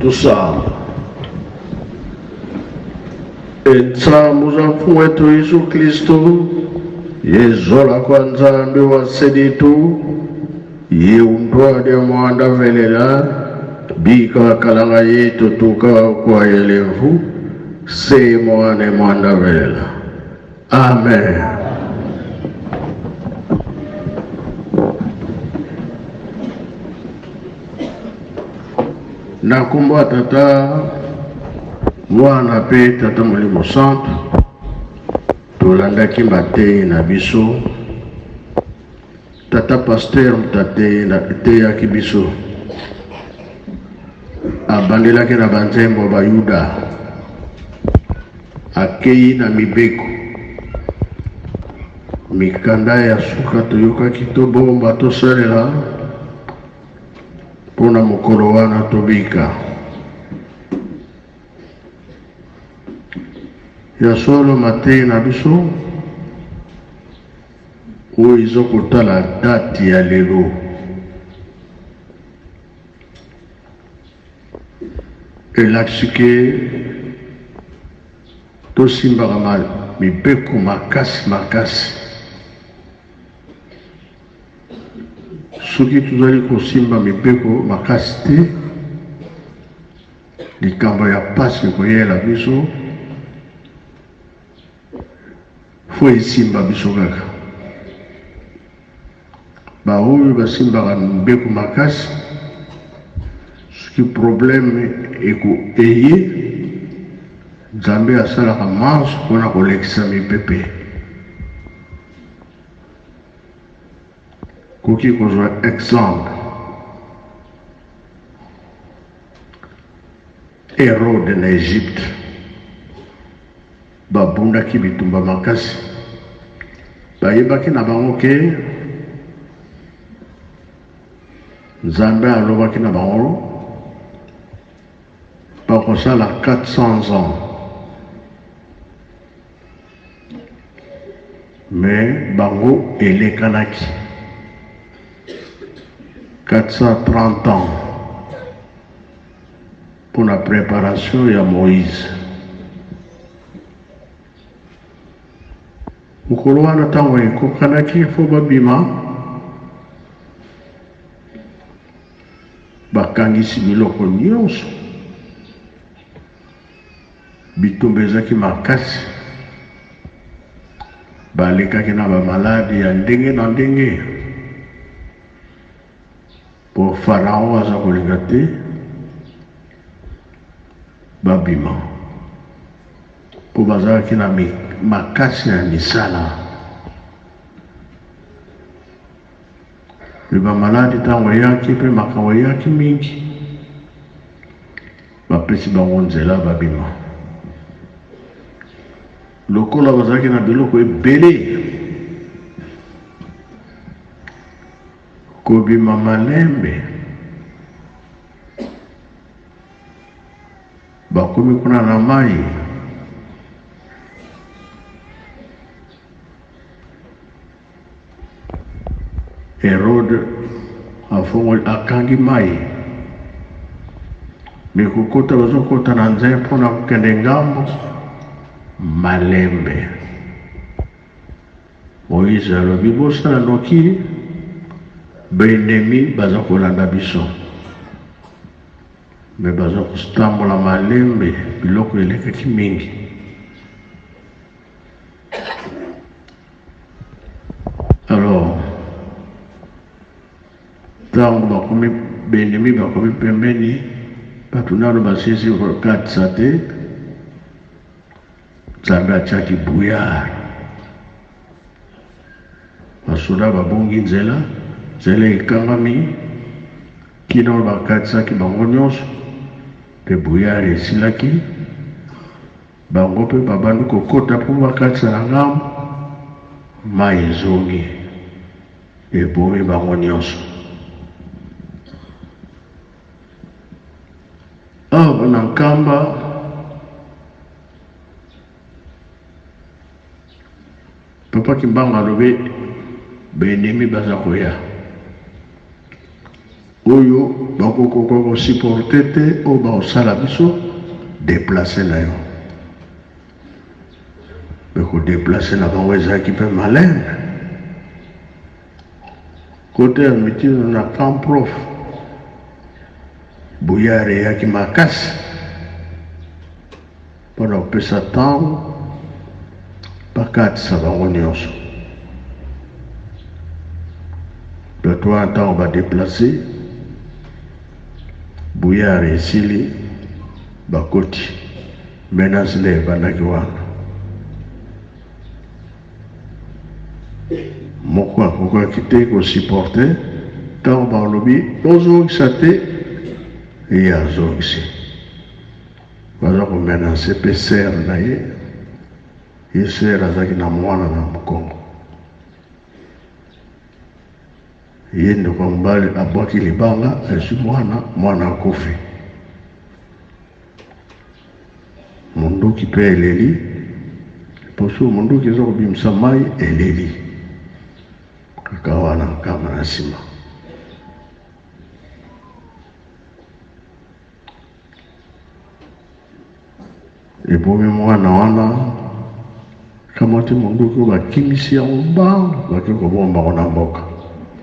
Tusamba. Etsambo za Mfumu wetu Yesu Kristu, yezola kwa Nzambi wa seditu, yeundwa mwanda velela, bika kalanga yetu tuka kwa yelevu, se mwane mwanda velela. Amen. Na nkombo ya Tata, Mwana mpe Tata Molimo Santu, tolandaki mateyi na biso. Tata Pasteur moto ateyaki biso, abandelaki na banzembo ya Bayuda, akei na mibeko, mikanda ya suka toyokaki tobomba tosalela mpo na mokolo wana tobika. Ya solo mateyi na biso oyo eza kotala date ya lelo elakisi ke tosimbaka mibeko makasi makasi. Soki tozali kosimba mibeko makasi te, likambo ya pasi ekoyela biso, fo esimba biso kaka. Baoyo basimbaka mibeko makasi, soki problème eko eye, Nzambe asalaka manso mpona kolekisa mipepe. Koki kozwa exemple Herode na Egypte babundaki bitumba makasi, bayebaki na bango ke Nzambe alobaki na bango bakosala 400 ans Mais bango elekanaki 430 ans pona preparation ya Moïse. Mokolo wana ntango ekokanaki fo babima. Bakangisi biloko nyonso. Bitumba ezaki makasi. Balekaki na ba maladi ya ndenge na ndenge. Po Pharaon aza kolinga te babima. Po bazalaki na makasi ya misala. Mpe ba maladi ntango eyaki mpe makambo eyaki mingi, bapesi bango nzela babima. Lokola bazalaki na biloko ebele, kobima malembe, bakomi kuna na mai. Herode afongoli akangi mai me kokota bazokota na nzela mpo na kokende ngambo malembe. Moïse alobi bosala noki baenemi baza kolanda biso me baza kotambola malembe biloko elekaki mingi. Alors, ntango bakomi benemi bakomi pembeni, bato nano basilisi kokatisa te, Nzambe atiaki brouillard, basoda babungi nzela, nzela ekangami kino bakatisaki bango nyonso, mpe brouillard esilaki. Bango mpe babandi kokota mpo bakatisa na ngambo, mai ezongi, ebomi bango nyonso. Awa na Nkamba, Papa Kimbangu alobi ba ennemis baza koya oyo bakokoka ko supporter te oyo bakosala biso deplace na yo me kodeplace na bango ezalaki mpe malembe kote ya mitindo na camp prof buyare eyaki makasi Mpo na kopesa ntango bakatisa bango nyonso. Bato wana ntango ba deplacer, brouillard esili, bakoti. Menace nde ebandaki wana. Moko akokaki te ko supporter ntango balobi bozongisa te, ye azongisi. Baza ko menacer pe sœur na ye, ye sœur azalaki na mwana na mokongo. Ye ndeko ya mobali abwaki libanga azwi mwana, mwana akufi. Munduki pe eleli, poso munduki eza kobimisa mai eleli. Kaka wana nkama na nsima. Ebomi mwana wana kamati monduki oyo bakimisi yango mbangu bake kobomba yango na mboka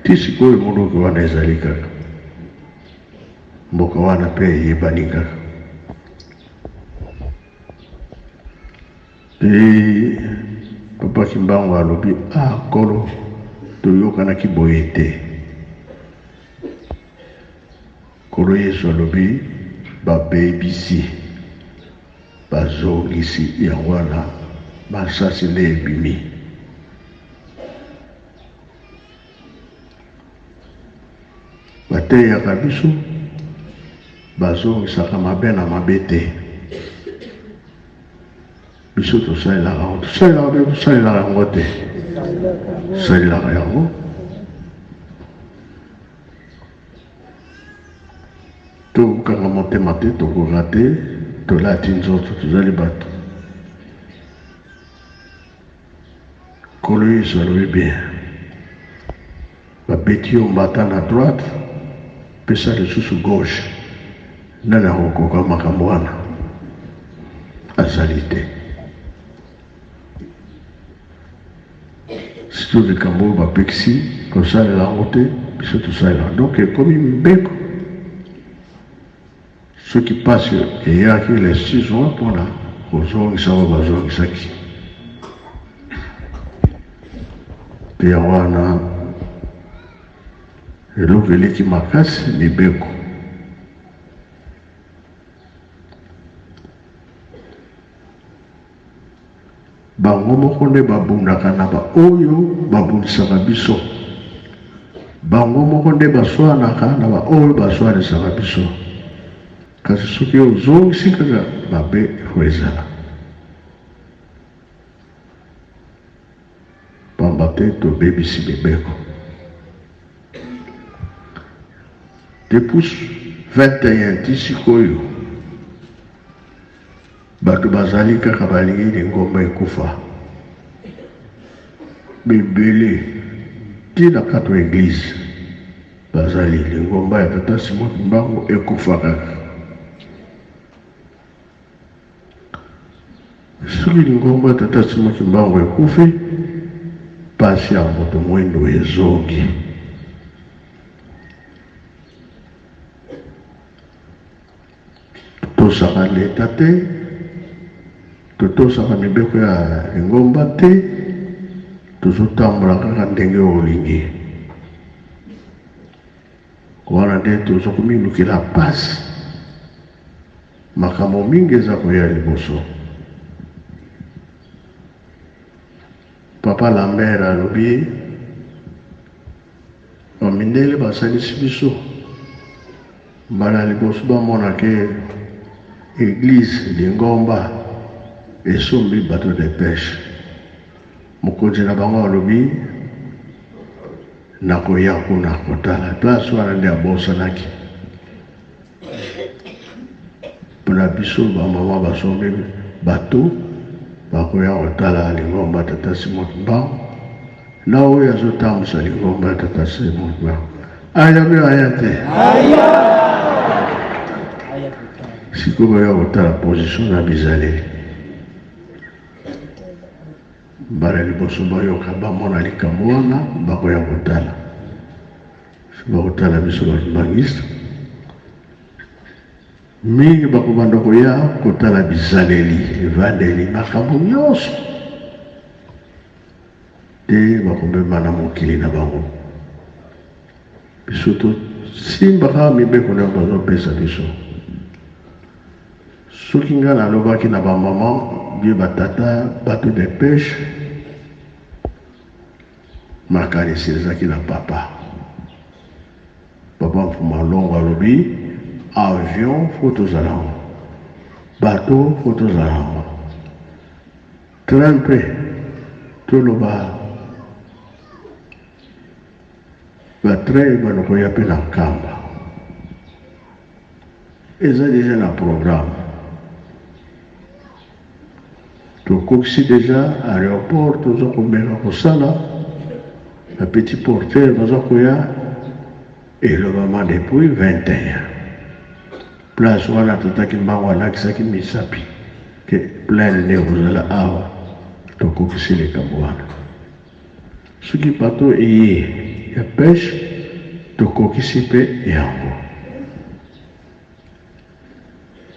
ti sikoyo monduki wana ezali kaka mboka wana mpe eyebani kaka e papa Kimbangu alobi a ah, kolo toyokanaki boye te Nkolo Yesu alobi, Babebisi, bazongisi, yango wana masasi nde ebimi. Bateyaka biso, bazongisaka mabe na mabe te. Biso tosalelaka yango, tosalelaka mpe tosalelaka yango te, tosalelaka yango. Tokanga motema te, tokoka te, tolati nzoto, tozali bato. Nkolo Yesu alobi bien, babeti yo mbata na droite, pesa lisusu gauche. Nani akokoka makambo wana? Azali te. Surtout likambo oyo bapekisi kosalela yango te, biso tosalela. Donc ekomi mibeko. Soki mpasi eyaki le 6 juin mpona kozongisa oyo bazongisaki, mpe yango wana eloko eleki makasi mibeko. Bango moko nde babundaka na baoyo babundisaka biso. Bango moko nde baswanaka na baoyo baswanisaka biso. Kasi soki ozongisi kaka mabe, efo ezala. Pamba te tobebisi mibeko. Depuis 21 ti sikoyo, Bato bazali kaka balingi lingomba ekufa. Bebele ti na kati ya eglise bazali lingomba ya tata Simon Kimbangu ekufa kaka. Soki lingomba ya tata Simon Kimbangu ekufi, pasi ya moto mwindo ezongi. Totosaka leta te, totosaka mibeko ya lingomba te, tozotambola kaka ndenge olingi. Wana nde toza komilukela pasi. Makambo mingi eza koya liboso. Papa Lambert alobi bamindele basalisi biso Mbala ya liboso bamona ke eglise lingomba esombi bateau de peche. Mokonzi na bango alobi nakoya kuna kotala place wana nde abosanaki. Mpona biso bamama basombi bateau bakoya kotala lingomba tata Simon Kimbangu na oyo azotambusa lingomba ya tata Simon Kimbangu. Aya mpe aya te. Sikoyo ya kotala position na bizaleli. Mbala liboso bayoka bamona likambo wana bakoya kotala. Bakotala biso bakimbanguiste mingi bakobanda koya kotala bizaleli, evandeli, makambo nyonso te bakomema na mokili na bango. Biso tosimba kaka mibeko na bazopesa biso. Soki ngai nalobaki na bamama bie batata bato de peshe, makanisi ezalaki na papa. Papa Mfuma Longo alobi avion fo tozala yango, bateau fo tozala yango, train mpe toloba batrain ebanda koya mpe na Nkamba, eza deja na programme. Tokokisi deja aeroport, toza komeka kosala ba petit porteur baza koya, elobama depuis 21 place wana tata Kimbangu alakisaki misapi ke plein nde ekozala awa. Tokokisi likambo wana. Soki bateau eye ya peshe, tokokisi mpe yango.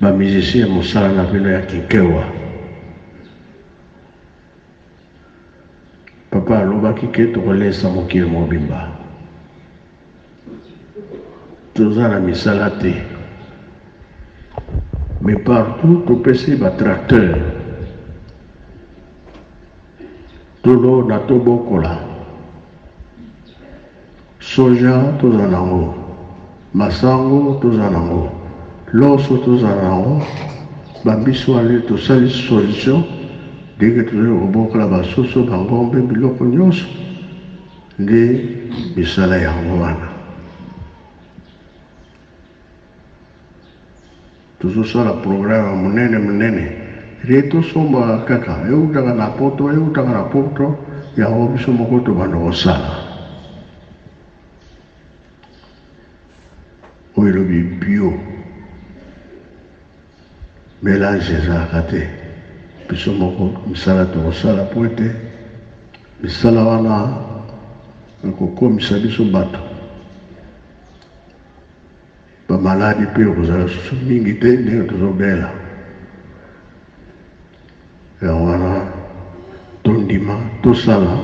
Ba musiciens mosala na bino ya kinkewa. Papa alobaki ke tokolesa mokili mobimba. Toza na misala te. Mais partout topesi ba tracteur. Tolona tobokola. Soja toza nango, masango toza nango, loso toza nango, ba mbisi wana nde tosali solution ndenge tozali kobokola ba soso, ba ngombe, biloko nyonso nde misala yango wana. Tozosala programme ya monene monene rie tosombaka kaka eutaka na poto eutaka na poto yango biso moko tobanda kosala oyo elobi bio melange ezalaka te biso moko misala tokosala po ete misala wana ekokomisa biso bato. Ba Bamaladi mpe ekozala susu mingi te ndenge tozobela. Yango wana tondima tosala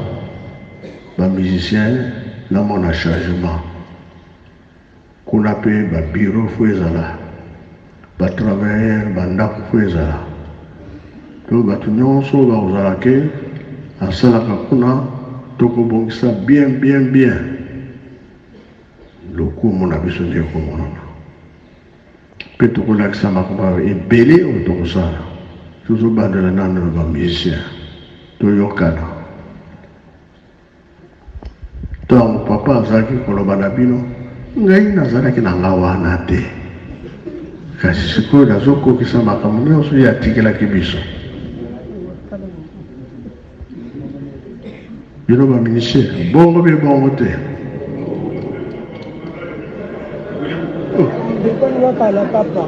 ba musiciens namona changement. Kuna pe ba bureau faut ezala, ba travailleurs ba ndaku faut ezala. Donc batu nionso oyo bakozala ke asalaka kuna tokobongisa bien bien bien. Lokumu na biso nde ekomonana pe tokolakisa makambo ebele oyo tokosala. Tozobandela nanu na ba musiciens toyokana. Tango papa azalaki koloba na bino, ngai nazalaki na nga wana te. Kasi sikoyo nazokokisa makambo nyonso ye atikelaki biso. Bino ba ministère, bongo be bongo te.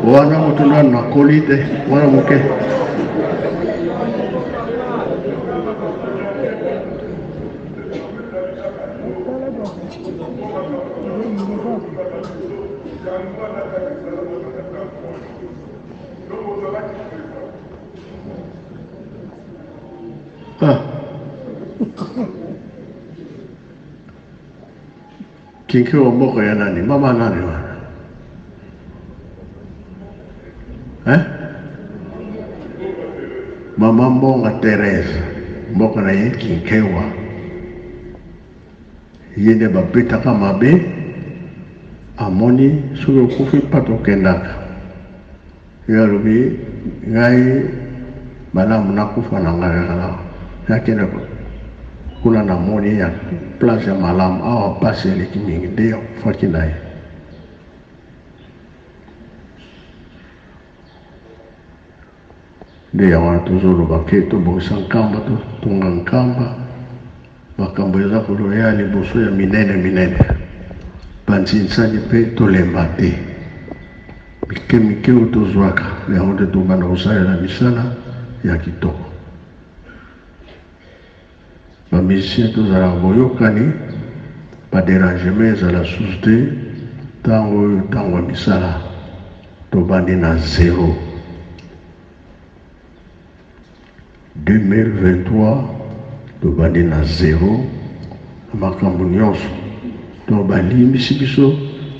Wana moto nanu nakoli te, wana moke. Ah. Kinkiwa moko ya nani? Mama nani wana? Hein? Mama Mbonga Therèse, mboka na ye Kinkewa. Ye nde babetaka mabe, amoni soki okufi pato okendaka. Ye alobi ngai malamu nakufa na ngai kaka na nakende kuna namoni ya place ya malamu awa pasi eleki mingi nde akufaki na ye. Nde yango wana tozoloba ke tobongisa Nkamba, totonga Nkamba, makambo eza koloya liboso ya minene minene. Banzinsani mpe tolemba te. Mike mike oyo tozwaka yango nde tobanda kosalela misala ya kitoko. Ba musiciens tozalaka boyokani, ba derangement ezala susu te, tango oyo tango ya misala tobandi na zero. 2023 tobandi na zero na makambo nyonso, donc balimbisi biso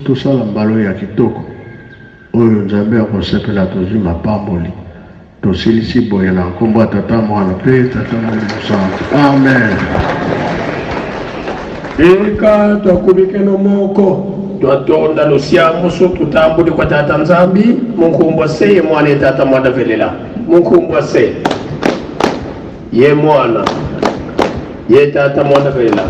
tosala mbala oyo ya kitoko oyo Nzambe akosepela tozwi mapamboli. Tosilisi boye na nkombo ya Tata, Mwana mpe Tata Molimo Santu. Amen. Eka twakubikeno moko twatonda lusiamusu tutambuli kwa Tata Nzambi munkumbwa se ye Mwana ye Tata Mwana velela munkumbwa se ye Mwana ye Tata Mwana velela.